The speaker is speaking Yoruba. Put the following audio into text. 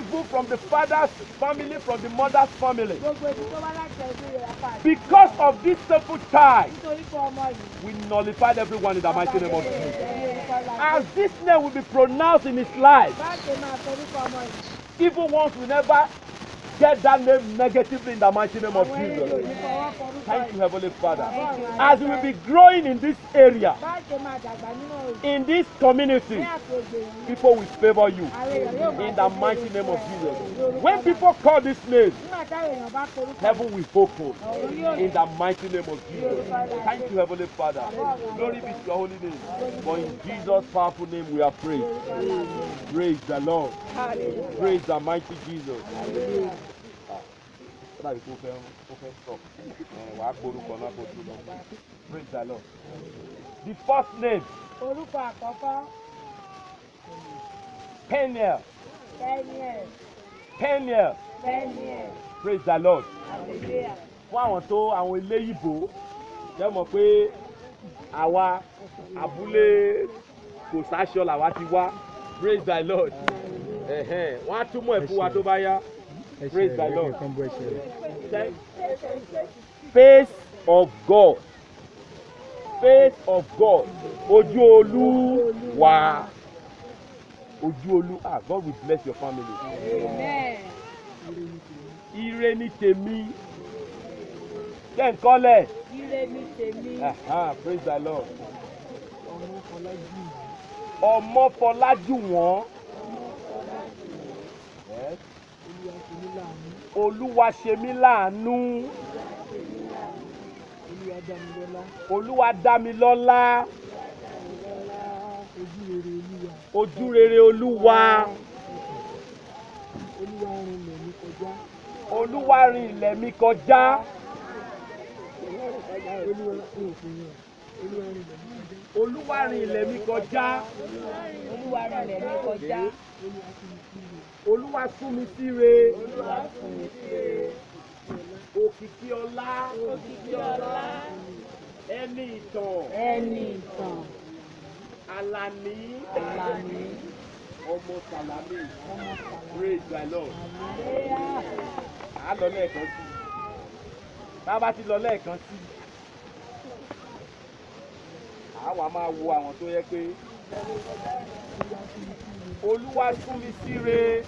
Evil from the father's family, from the mother's family. Gbogbo ibi tó wá láti ẹbí rẹ̀ apá àti Because of this simple child, nítorí pé ọmọ yìí. we nullified everyone in the mighty name of Jesus. Jesus. As this name will be pronounced in his life, Bá ṣe máa torúkọ ọmọ yìí. evil ones will never get that name negatively in the mighty name of Àwọn ẹni yóò Jesus. ní fọwọ́ kọrúkọ Thank you, yìí. Heavenly Father. Thank you. As we will be growing in this area, Bá ṣe máa dàgbà nínú òyìn. in this community, Ní àpèjì yìí. people will favor you Àwọn èèyàn yóò máa in the ṣe mighty name of fún ẹ. Jesus. When people call this name, Nígbà táwọn èèyàn bá torúkọ heaven will open ọ̀run yóò in the mighty name of Jesus. Thank you, Heavenly Father. Glory be to your holy name. For in Jesus' powerful name we are prayed. Praise the Lord. Praise the mighty Jesus. Ó dàbí kó fẹ́ kó fẹ́ stop. Ẹ̀, wàá gborúkọ náà kó tó lọ. Praise the Lord. The first name, Orúkọ àkọ́kọ́ Peniel. Peniel. Peniel. Peniel. Praise the Lord. Hallelujah. Fún àwọn tó àwọn eléyìíbó jẹ́ mọ̀ pé àwa abúlé kò sáṣọ làwa ti wá. Praise the Lord. Ẹ̀hẹ́n, wọ́n á túmọ̀ ẹ̀ fún wa tó bá yá. Praise the Lord. Face of God. Face of God. Ojú Olúwa. Ojú Olú. Ah, God will bless your family. Amen. Ire ni tèmi. Jẹ́ nǹkan lẹ̀. Ire ni tèmi. Aha, praise the Lord. Ọmọ Fọlájúwọ̀n. Yes. Olúwa ṣe mí láàánú. Olúwa dá mi lọ́lá. Ojú rere Olúwa. Olúwa rin ilẹ̀ mi kọjá. Olúwa rin ilẹ̀ mi kọjá. Olúwa rìn ilẹ̀ mi kọjá. Olúwa sún mi síre. Òkìkí ọlá. Òkìkí ọlá. Ẹni ìtàn. Ẹni ìtàn. Àlàní. Àlàní. Ọmọ Sàlámì. Ọmọ Sàlámì. Praise the Lord. Hallelujah. À á lọ lẹ́ẹ̀kan sí i. Bá a bá ti lọ lẹ́ẹ̀kan sí i, à á wà máa wo àwọn tó yẹ pé Olúwa sún mi síre.